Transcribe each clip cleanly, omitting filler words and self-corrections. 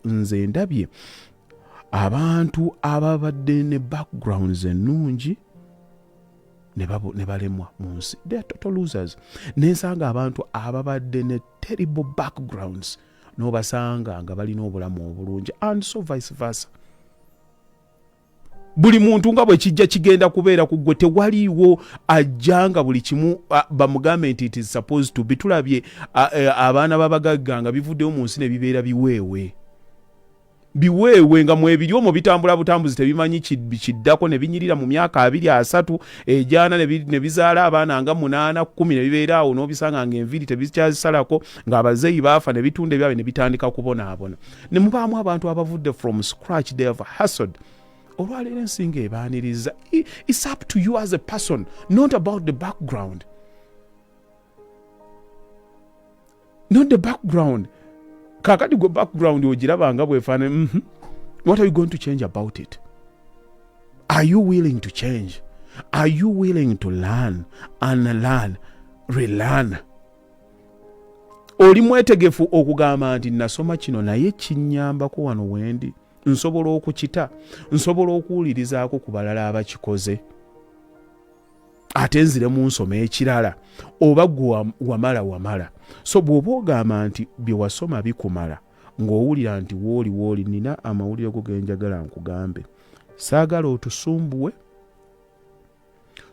Nze ndabye abantu ababadde ne backgrounds ennungi ne balemwa mu nsi. They are total losers. Nensanga abantu ababadde ne terrible backgrounds n'obasanga nga balina obulamu obulungi, and so vice versa. Buli muntu nga bwe kijja kigenda kubeera ku ggwe. Tewaliiwo ajja nga buli kimu bamugambe nti it is supposed to be. Tulabye abaana b'abagagga nga bivuddeyo mu nsi ne bibeera biweewe biweewe, nga mwebiri omwo bitambula butambuzi, tebimanyi kiddako, ne binyirira mu myaka 20, 30, ejana, ne bizaala abaana nga 8, 10, ne bibeera awo n'obisanga nga enviiri tebikyazisalako, ng'abazeeyi baafa ne bitunda ebyabwe ne bitandika kubonaabona. Ne mubaamu abantu abavudde from scratch. They have hustled. Olwaleero ensi nga ebaaniriza. It's up to you as a person, not about the background, not the background. Kakati gwe background ogiraba nga bwefaana. What are you going to change about it? Are you willing to change? Are you willing to learn, unlearn, relearn? Oli mwetegefu okugamba nti nasoma kino naye kinnyambako wano wendi, nsobola okukita, nsobola okuwulirizaako ku balala abakikoze, ate nziremu nsoma ekirala, oba gwe wamala wamala? So bw'oba ogamba nti bye wasoma bikumala, ng'owulira nti wooli wooli, nina amawulire go genjagala nkugambe. Saagala otusumbuwe,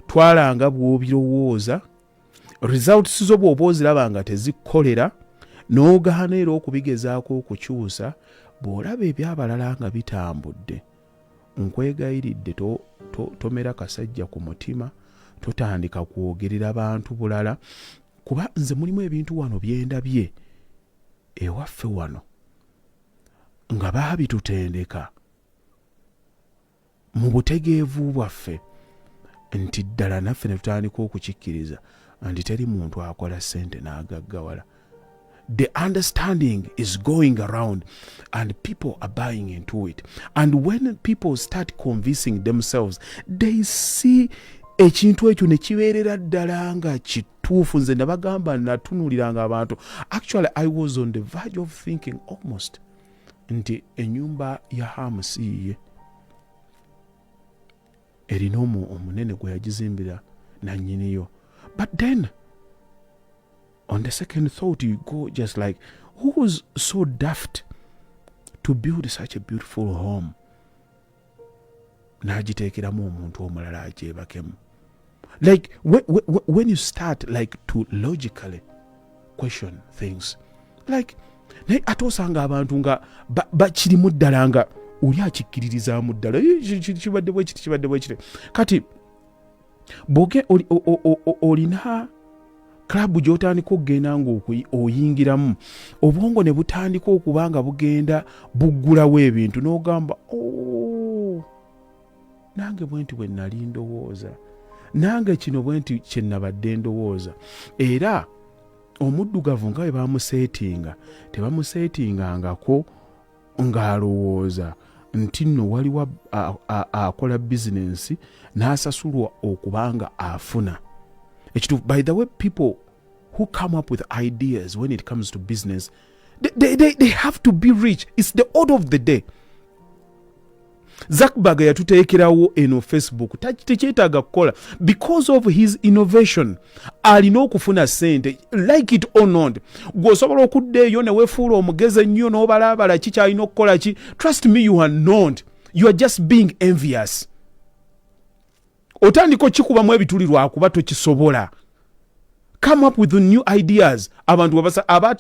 twalanga bw'obirowooza. Results zo bw'oba oziraba nga tezikkolera, n'ogaana era okubigezaako okukyusa, bw'olaba ebyabalala nga bitambudde, nkwegayiridde tomera kasajja ku mutima, totandika kwogerera bantu bulala, kuba nze mulimu ebintu wano byendabye ewaffe wano nga baabitutendeka mu butegeevu bwaffe nti ddala naffe ne tutandika okukikkiriza nti teri muntu akola ssente n'agaggawala. The understanding is going around and people are buying into it, and when people start convincing themselves, they see ekintu ekyo ne kibeerera ddala nga kituufu. Nze nabagamba, natunuliranga abantu. Actually, I was on the verge of thinking almost nti ennyumba ya Hamu si yiye, erina omunene gwe yagizimbira nannyiniyo. But then on the second thought, you go just like, who was so daft to build such a beautiful home n'agiteekeramu omuntu omulala agyebakemu? Like when you start like to logically question things, like, naye ate osanga abantu nga bakirimu ddala, nga oli akikkiririzaamu ddala, kibadde bwekiti, kibadde bwekiti. Kati bwoge olina club gy'otandika okugenda ng'oyingiramu, obwongo ne butandika okuba nga bugenda buggulawo ebintu, n'ogamba, "Oh, nange bwe nti bwe nali ndowooza, nange kino bwe nti kye nabadde ndowooza." Era omuddugavu nga bwe bamuseetinga, tebamuseetingangako ng'alowooza nti nno waliwo akola bizinensi n'asasulwa okuba nga afuna ekituufu. By the way, people who come up with ideas when it comes to business, they have to be rich. It's the order of the day. Zuckerberg yatuteekerawo eno Facebook, tekyetaaga kukola. Because of his innovation alina okufuna sente, like it or not. Gwe osobola okudda eyo ne weefuula omugezi ennyo n'obalaabala ki kyalina okukola ki. Trust me, you are not, you are just being envious. Otandika okikubamu ebituli lwakuba tokisobola. Come up with new ideas. Abantu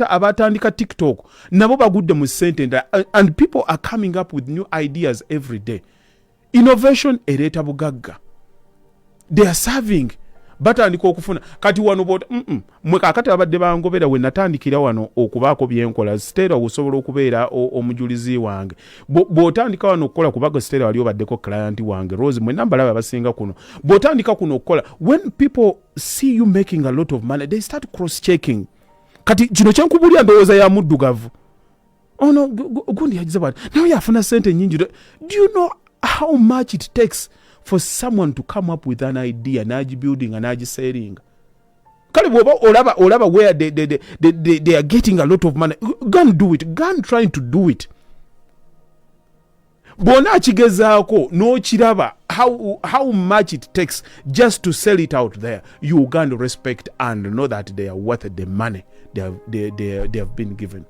abatandika TikTok nabo bagudde mu ssente endala, and people are coming up with new ideas every day. Innovation ereeta bugagga. They are serving, batandika okufuna. Kati wano bwota mwe kaakati abadde bangobera we natandikira wano okubaako byenkola, Stera osobola okubeera omujulizi wange. Bw'otandika wano okukola, kubaga Stera wali obaddeko client wange, Rose, mwenna mbalaba abasinga kuno. Bw'otandika kuno okukola, when people see you making a lot of money, they start cross checking. Kati kino kyenkubulya ndowooza ya muddugavu ono gundi yagize bwati, naye yafuna sente nyingi. Do you know how much it takes for someone to come up with an idea, n'agibuildinga, n'agisellinga? Kale bw'oba olaba where they are getting a lot of money, go and do it. Go and trying to do it. Bwona akigezaako n'okiraba how much it takes just to sell it out there, you can respect and know that they are worth the money they have been given.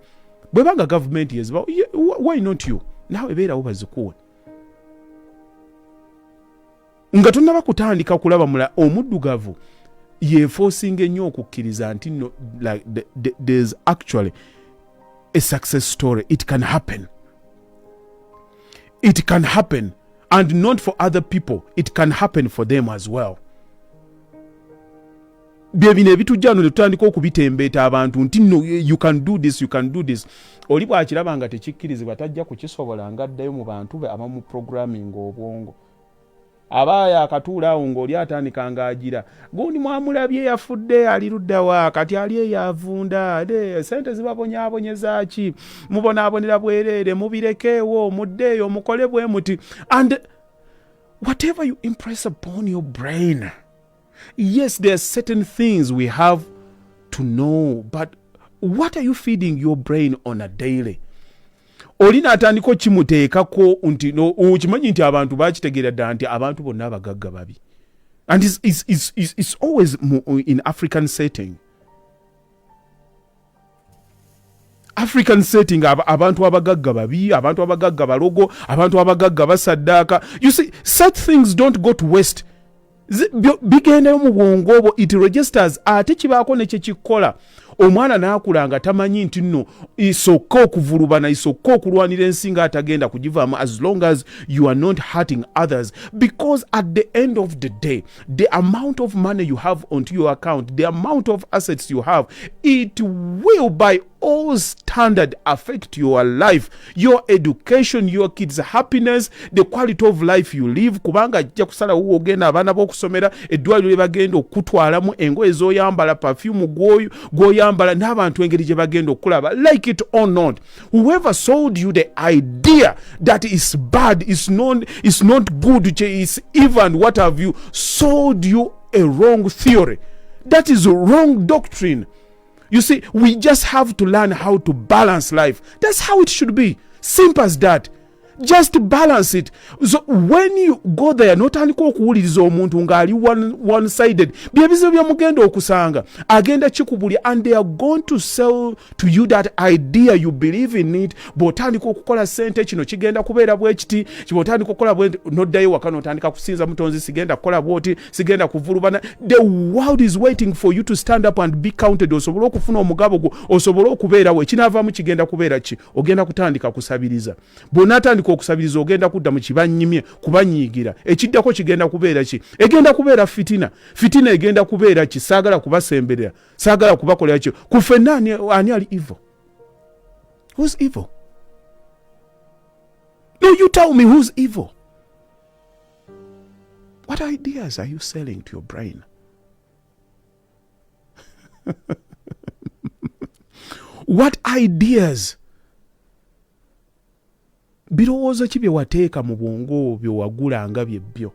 Bwebanga gavumenti yeziba, why not you? Naawe beerawo bazikuwe nga tonnaba kutandika kulaba mula. Omuddugavu yeforcinga ennyo okukkiriza nti no, like, there's actually a success story. It can happen, it can happen, and not for other people, it can happen for them as well. Bye bino ebitujja no netutandika okubitembeeta abantu nti no, you can do this, you can do this. Oli bwakiraba nga tekikkirizibwa, tajja kukisobola, nga addayo mu bantu be abamu programming obwongo. Aba akatuula awo ng'oli atandika ng'agira gundi, mwamulabye yafudde, ali luddawa kati, ali eyo avunda, sente zibabonyaabonyeza ki, mubonaabonera bwereere, mubirekeewo, muddeeyo mukole bwe muti. And whatever you impress upon your brain, yes, there are certain things we have to know, but what are you feeding your brain on a daily? Oli n'atandika okimuteekako nti okimanyi nti abantu bakitegeera ddala nti abantu bonna abagagga babi, and it's always in African setting, African setting, abantu abagagga babi, abantu abagagga balogo, abantu abagagga basaddaaka. You see, such things don't go to waste. Bigendayo mu bwongo obwo, it registers, ate kibaako nekyekikola. Omwana n'akula nga tamanyi nti nno isokka okuvulubana, isokka okulwanira ensi nga atagenda kugivaamu, as long as you are not hurting others, because at the end of the day, the amount of money you have onto your account, the amount of assets you have, it will by all standard affect your life, your education, your kids' happiness, the quality of life you live, kubanga ajja kusalawo ogenda abaana b'okusomera, eddwaliro lye bagenda okutwalamu, engoye z'oyambala, perfume gw'oyambala, n'abantu engeri gye bagenda okulaba. Like it or not, whoever sold you the idea that is bad, is not good, is even what have you, sold you a wrong theory. That is a wrong doctrine. You see, we just have to learn how to balance life. That's how it should be. Simple as that. Just balance it. So when you go there, notandika okuwuliriza omuntu ng'ali one sided, byebizibu byemugenda okusanga, agenda kikubulya, and they are going to sell to you that idea, you believe in it. Bw'otandika okukola sente, kino kigenda kubeera bwe kiti. Bw'otandika okukola bwe, noddayo waka notandika kusinza mutonzi, sigenda kukola bwoti, sigenda kuvulubana. The world is waiting for you to stand up and be counted, osobole okufuna omugabo gwo, osobole okubeerawo. Ekinaavaamu kigenda kubeera ki? Ogenda kutandika kusabiriza. Bw'onaatandika okusabiriza, ogenda kudda mu kibanyimye kubanyiigira. Ekiddako kigenda kubeera ki? Egenda kubeera fitina. Fitina egenda kubeera ki? Saagala kubasemberera, saagala kubakolera ki. Ku ffenna ani ali evil? Who's evil? No, you tell me, who's evil? What ideas are you selling to your brain? What ideas, birowoozo ki bye wateeka mu bwongo bye wagula nga byebbyo?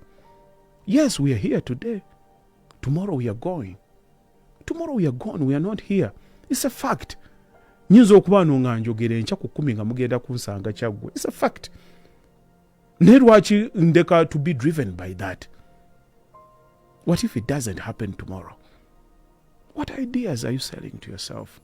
Yes, we are here today, tomorrow we are going, tomorrow we are gone, we are not here. It's a fact. Nyinza okuba no nga njogera enkya ku 10 nga mugenda kunsanga Kyaggwe. It's a fact. Naye lwaki ndeka to be driven by that? What if it doesn't happen tomorrow? What ideas are you selling to yourself?